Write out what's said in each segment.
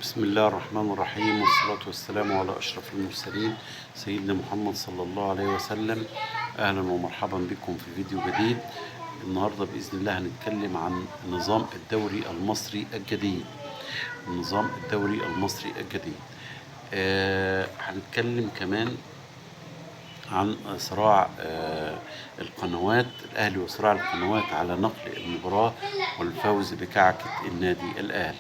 بسم الله الرحمن الرحيم، والصلاة والسلام على أشرف المرسلين سيدنا محمد صلى الله عليه وسلم. أهلا ومرحبا بكم في فيديو جديد. النهاردة بإذن الله هنتكلم عن نظام الدوري المصري الجديد. نظام الدوري المصري الجديد، هنتكلم كمان عن صراع القنوات، الأهلي وصراع القنوات على نقل المباراة والفوز بكعكة النادي الأهلي.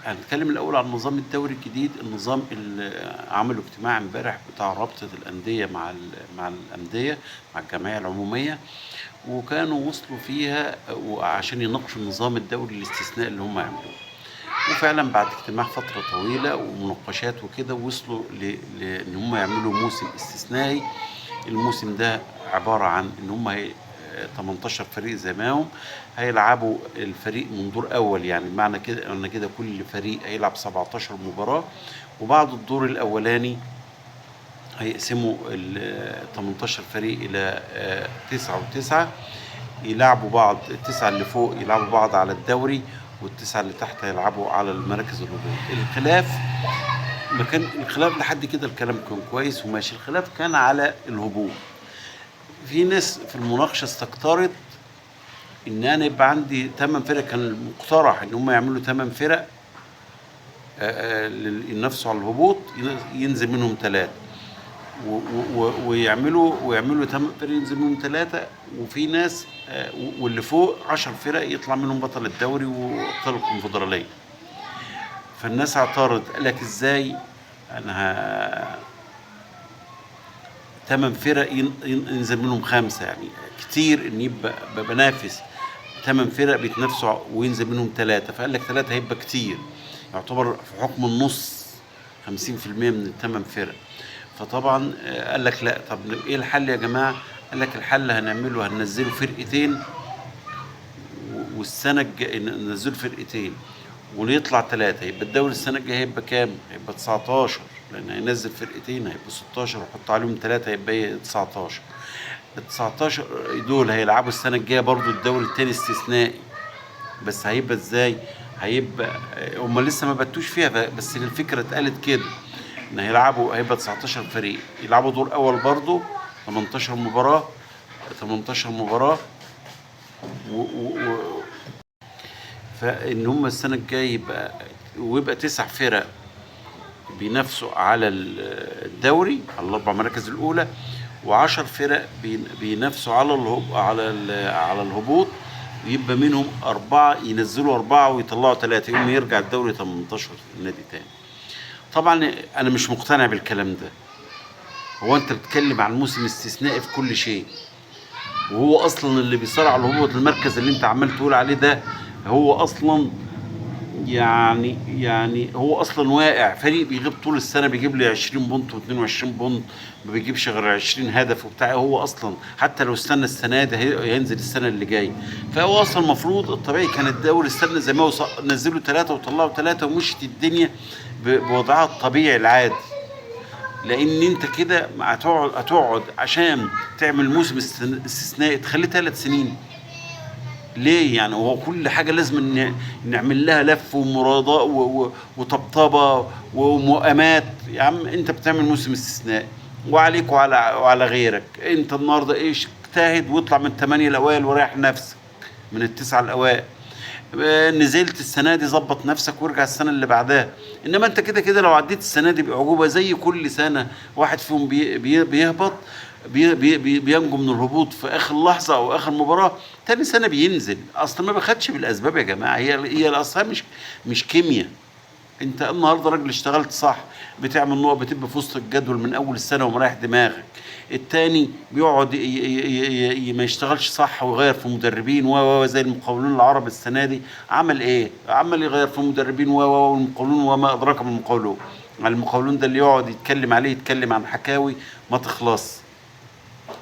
هنتكلم الأول عن نظام الدوري الجديد. النظام اللي عملوا اجتماع امبارح بتاع رابطة الأندية مع الأندية مع الجمعية العمومية، وكانوا وصلوا فيها عشان يناقشوا النظام الدوري الاستثنائي اللي هم عملوه. وفعلا بعد اجتماع فترة طويلة ومناقشات وكده وصلوا لان هم يعملوا موسم استثنائي. الموسم ده عبارة عن ان هم 18 فريق زي ما هم هيلعبوا الفريق من دور اول، يعني معنى كده ان كده كل فريق هيلعب 17 مباراة، وبعد الدور الاولاني هيقسموا ال 18 فريق الى 9 و9 يلعبوا بعض. التسعة اللي فوق يلعبوا بعض على الدوري، والتسعة اللي تحت هيلعبوا على المراكز الهبوط. الخلاف ما كان الخلاف لحد كده الكلام كان كويس وماشي، الخلاف كان على الهبوط. في ناس في المناقشة استكترت ان انا يبقى عندي 8 فرق. كان المقترح ان هم يعملوا 8 فرق ينافسوا على الهبوط، ينزل منهم 3، ويعملوا 8 فرق ينزل منهم 3، وفي ناس واللي فوق 10 فرق يطلع منهم بطل الدوري وابطال الكونفدراليه. فالناس اعترضت، قال لك ازاي انا 8 فرق ينزل منهم 5، يعني كتير ان يبقى بنافس 8 فرق بيتنافسوا وينزل منهم 3. فقال لك 3 هيبقى كتير، يعتبر في حكم النص 50% من الثمان فرق. فطبعا قال لك لا، طب ايه الحل يا جماعة؟ قال لك الحل هنعمله هننزله فرقتين، والسنة الجاية ننزله فرقتين ونطلع 3، يبقى الدوري السنة الجاية هيبقى كام؟ هيبقى 19، لان هينزل فرقتين هيبقى 16، وحط عليهم 3 هيبقى 19. ال 19 دول هيلعبوا السنة الجاية برضو الدوري التاني استثنائي، بس هيبقى ازاي؟ هيبقى هم لسه ما بتوش فيها، بس الفكرة اتقالت كده ان هيلعبوا، هيبقى 19 فريق يلعبوا دور اول برضو 18 مباراة، 18 مباراة و فان هم السنة الجاية يبقى ويبقى 9 فرق بينافسوا على الدوري على الاربع مراكز الاولى، و10 فرق بينافسوا على على الهبوط، ويبقى منهم 4 ينزلوا 4 ويطلعوا 3، يقوم يرجع الدوري 18 نادي تاني. طبعا انا مش مقتنع بالكلام ده. هو انت بتتكلم عن موسم استثنائي في كل شيء، وهو اصلا اللي بيصارع على الهبوط المركز اللي انت عمال تقول عليه ده هو اصلا يعني هو اصلا واقع. فريق بيغيب طول السنة بيجيب لي 20 point و22 point، ما بيجيبش غير 20 هدف وبتاع. هو اصلا حتى لو استنى السنة دي هينزل السنة اللي جاية. فهو اصلا المفروض الطبيعي كان الدوري استنى زي ما هو، نزلوا 3 وطلعوا 3 ومشيت الدنيا بوضعها الطبيعي العادي. لان انت كده هتقعد عشان تعمل موسم استثنائي تخليه 3 سنين. ليه يعني؟ هو كل حاجة لازم نعمل لها لف ومراضاه وطبطبه ومؤامات. يا عم انت بتعمل موسم استثنائي وعليك وعلى غيرك. انت النهارده ايش؟ اجتهد واطلع من 8 الاوائل وريح نفسك من 9 الاوائل. نزلت السنة دي ظبط نفسك وارجع السنة اللي بعدها. انما انت كده كده لو عديت السنة دي بعجوبه زي كل سنة واحد فيهم بيهبط بي بي بي بينجو من الهبوط في اخر لحظة او اخر مباراة، تاني سنة بينزل. اصلا ما باخدش بالاسباب يا جماعة، هي اصلا مش كيمياء. انت النهارده راجل اشتغلت صح، بتعمل نقط، بتبقى في وسط الجدول من اول السنة ومريح دماغك. التاني بيقعد ما يشتغلش صح ويغير في مدربين و زي المقاولون العرب السنة دي عمل ايه؟ عمل يغير في مدربين و والمقاولون وما ادراك ما المقاولون. المقاولون ده اللي يقعد يتكلم عليه يتكلم عن حكاوي ما تخلص.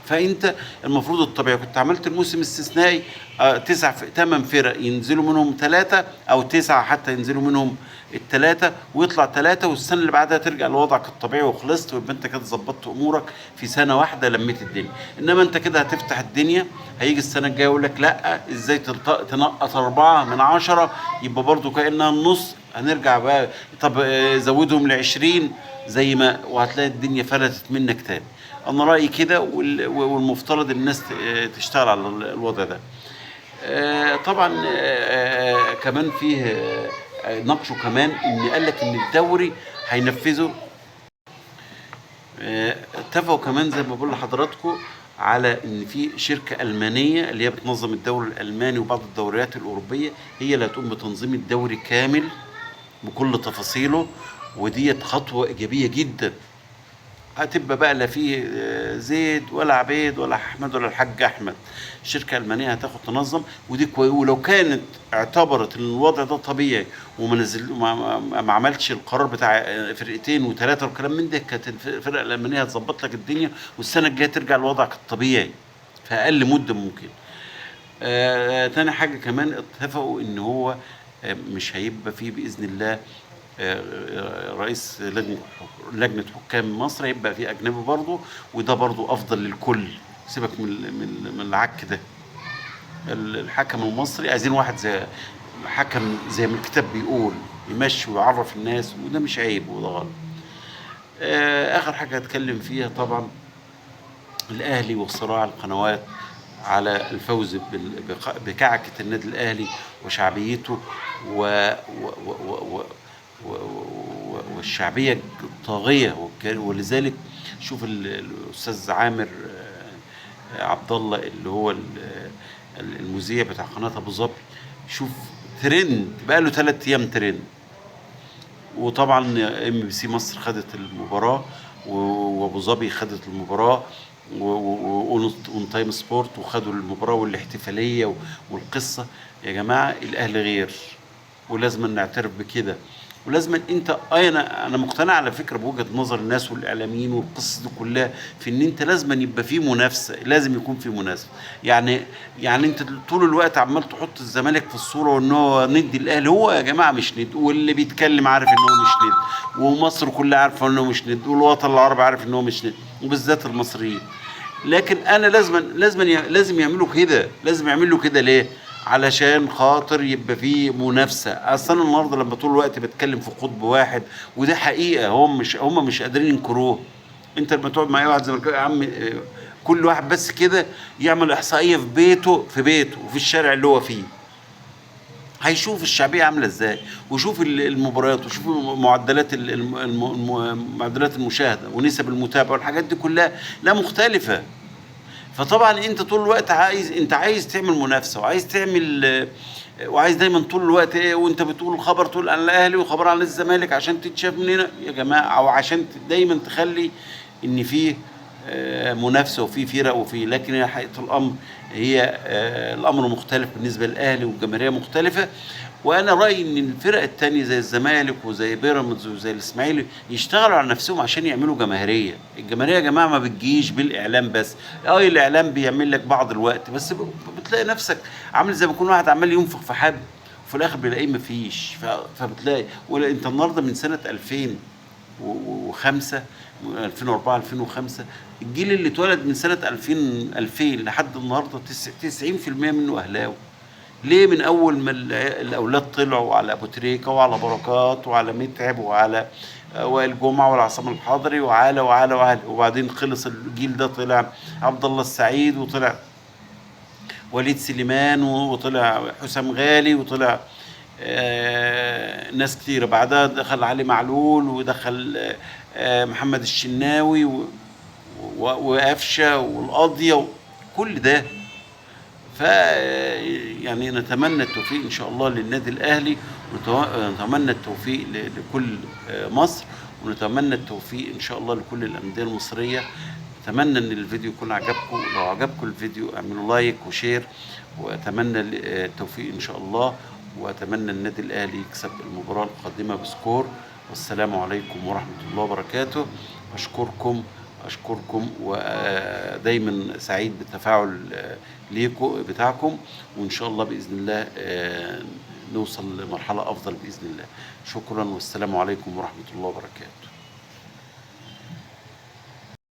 فانت المفروض الطبيعي كنت عملت الموسم استثنائي 8 فرق ينزلوا منهم 3 او 9 حتى ينزلوا منهم 3 ويطلع 3، والسنة اللي بعدها ترجع لوضعك الطبيعي وخلصت، ويبقى انت كده ظبطت امورك في سنة واحدة لميت الدنيا. انما انت كده هتفتح الدنيا، هيجي السنة الجاية يقول لك لا ازاي تنقط 4 من 10، يبقى برضو كانها النص. هنرجع بقى طب زودهم ل20 زي ما، وهتلاقي الدنيا فلتت منك تاني. انا رايي كده، والمفترض الناس تشتغل على الوضع ده. طبعا كمان فيه ناقشوا كمان ان قال لك ان الدوري هينفذه. اتفقوا كمان زي ما بقول لحضراتكم على ان في شركة المانية اللي هي بتنظم الدوري الالماني وبعض الدوريات الاوروبية هي اللي هتقوم بتنظيم الدوري كامل بكل تفاصيله، وديت خطوة ايجابية جدا. هتبقى بقى لا فيه زيد ولا عبيد ولا احمد ولا الحاج احمد، الشركة الالمانية هتاخد تنظم، ودي كويس. ولو كانت اعتبرت ان الوضع ده طبيعي وما نزل ما عملتش القرار بتاع فرقتين و3 والكلام من ده، كانت الفرقة الالمانية هتظبط لك الدنيا، والسنة الجاية ترجع لوضعك الطبيعي في اقل مده ممكن. تاني حاجة كمان اتفقوا ان هو مش هيبقى فيه باذن الله رئيس لجنة حكام مصر، هيبقى فيه أجنبي برضه، وده برضه أفضل للكل. سيبك من العك ده. الحكم المصري عايزين واحد زي حكم زي ما الكتاب بيقول، يمشي ويعرف الناس، وده مش عيب وده غلط. آخر حاجة هتكلم فيها طبعا الأهلي وصراع القنوات على الفوز بكعكة النادي الأهلي وشعبيته والشعبية الطاغية، ولذلك شوف الأستاذ عامر عبد الله اللي هو المذيع بتاع قناة أبو ظبي، شوف ترند بقاله 3 أيام ترند. وطبعا MBC مصر خدت المباراة، وابو ظبي خدت المباراة، و ON Time Sport وخدوا المباراة والاحتفالية والقصة. يا جماعة الأهلي غير، ولازم نعترف بكده، ولازم انت انا مقتنع على فكرة بوجهه نظر الناس والاعلاميين والقصه دي كلها، في ان انت لازم يبقى في منافسه، لازم يكون في منافسه. يعني انت طول الوقت عمال تحط الزمالك في الصورة وان هو ند الاهلي، هو يا جماعة مش ند، واللي بيتكلم عارف ان هو مش ند، ومصر كلها عارفه ان هو مش ند، والوطن العربي عارف ان هو مش ند، وبالذات المصريين. لكن انا لازم يعملوا كده، لازم يعملوا كده ليه؟ علشان خاطر يبقى فيه منافسه. اصلا النهارده لما طول الوقت بتكلم في قطب واحد، وده حقيقة هم مش قادرين ينكروه. انت لما تقعد مع اي واحد زملكاوي يا عم، كل واحد بس كده يعمل احصائية في بيته وفي الشارع اللي هو فيه، هيشوف الشعبية عامله ازاي، ويشوف المباريات، ويشوف معدلات معدلات المشاهدة ونسب المتابعة والحاجات دي كلها لا مختلفة. فطبعا انت طول الوقت عايز تعمل منافسه، وعايز تعمل، وعايز دايما طول الوقت ايه، وانت بتقول خبر تقول عن الاهلي وخبر عن الزمالك عشان تتشاف من هنا يا جماعة، او عشان دايما تخلي ان فيه منافسه وفي فرق وفي. لكن حقيقة الامر هي الامر مختلف بالنسبة للاهلي، والجماهيريه مختلفة. وانا رايي ان الفرق التانية زي الزمالك وزي بيراميدز وزي الاسماعيلي يشتغلوا على نفسهم عشان يعملوا جماهيرية. الجماهيرية يا جماعة ما بتجيش بالاعلام بس، الاعلام بيعمل لك بعض الوقت بس، بتلاقي نفسك عامل زي ما يكون واحد عمال ينفخ في حد وفي الاخر بيلاقيه مفيش. فبتلاقي ولا انت النهارده من سنة 2005 2004 2005 الجيل اللي اتولد من سنة 2000 لحد النهارده 90% منه اهلاوي. ليه؟ من اول ما الاولاد طلعوا على ابو تريكه وعلى بركات وعلى متعب وعلى وائل جمعه وعلى عصام الحضري وعلى وعلى وعلى، وبعدين خلص الجيل ده طلع عبد الله السعيد، وطلع وليد سليمان، وطلع حسام غالي، وطلع ناس كتيرة. بعدها دخل علي معلول، ودخل محمد الشناوي وقفشه والقاضيه، كل ده. ف يعني نتمنى التوفيق ان شاء الله للنادي الاهلي، ونتمنى التوفيق لكل مصر، ونتمنى التوفيق ان شاء الله لكل الاندية المصرية. اتمنى ان الفيديو يكون عجبكم، لو عجبكم الفيديو اعملوا like و share، واتمنى التوفيق ان شاء الله، واتمنى النادي الاهلي يكسب المباراة القادمة ب score. والسلام عليكم ورحمة الله وبركاته. اشكركم اشكركم، ودايما سعيد بالتفاعل ليكم بتاعكم، وان شاء الله باذن الله نوصل لمرحلة افضل باذن الله. شكرا والسلام عليكم ورحمة الله وبركاته.